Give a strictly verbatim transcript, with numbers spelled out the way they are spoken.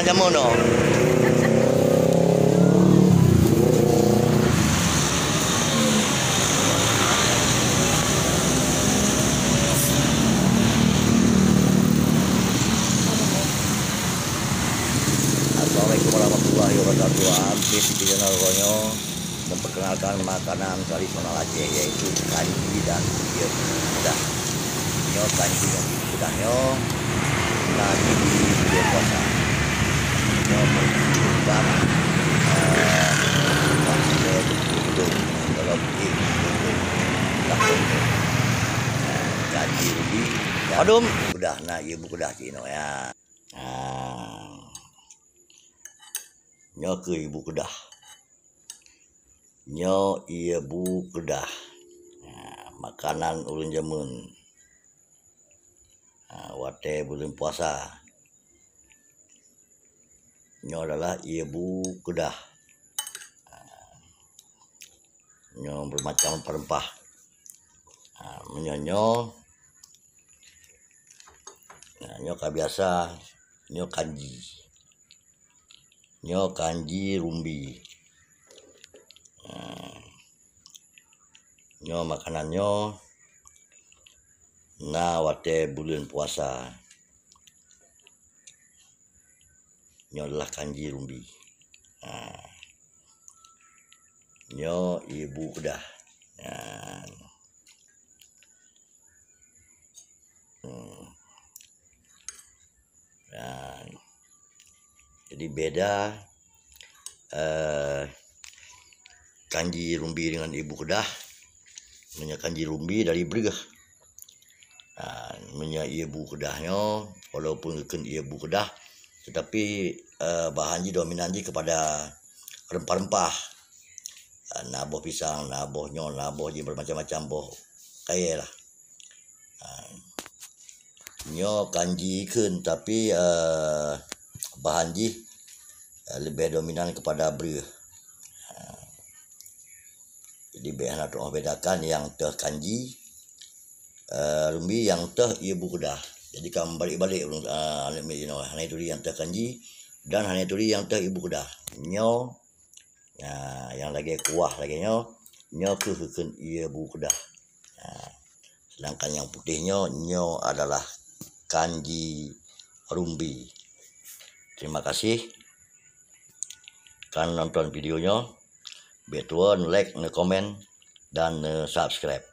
Jamoe nyoe. Assalamualaikum warahmatullahi wabarakatuh. Hampir di channel Ronyo. Memperkenalkan makanan tradisional Aceh, yaitu kanji dan ié bu keudah. Nyoe kanji ngon ié bu keudah nyoe na di buleuen puasa. Nyoe pun bukan, eh, bukan ié bu keudah. Kalau ié bu keudah, eh, kanji rubi dan ié bu keudah, na ié bu keudah cit inoe, ya. Ah. Nyoe keuh ié bu keudah. Nyoe ié bu keudah. Ha, makanan ureueng jameun. Ha, watèe buleuen puasa. Nyoe adalah ié bu keudah. Ha, nyoe bermacam rempah-rempah. Ha, meunyoe nyoe, ha, nyoe ka biasa, nyoe kanji. Nyoe kanji rumbi. Ha. Nyoe makanan nyoe na watèe buleuen puasa. Nyoe adalah kanji rumbi. Ha. Nyoe ié bu keudah. Ha. Hmm. Dan jadi beda, eh, kanji rumbi dengan ié bu keudah. Meunyoe kanji rumbi dari breueh. Dan meunyoe ié bu keudah nyoe, walaupun geukheun ié bu keudah, tetapi, eh, bahan jih dominan jih kepada rempah-rempah. Eh, na boh pisang, na boh nyoe, na boh jih, bermacam-macam boh kayèe lah. Ha. Nyoe kanji kheun, tapi, eh, bahan jih, eh, leubeh dominan kepada breueh. Ha. Jadi, bèk hana tu'oh bedakan nyang teuh kanji, eh, rumbi, nyang teuh ié bu keudah. Jadi, ka meubalek-balek ureueng, eh, aneuk miet jinoe. Hana jituri nyang teuh kanji dan hana jituri nyang teuh ié bu keudah. Nyoe Nah, nyang lagèe kuah lagèe nyoe, nyoe keuh geukheun ié bu keudah. Nah, sedangkan nyang putéh nyoe, nyoe adalah kanji rumbi. Terima kasih kan nonton video nyoe. Bèk tuwo neu-like, neukomen, dan neu-subscribe.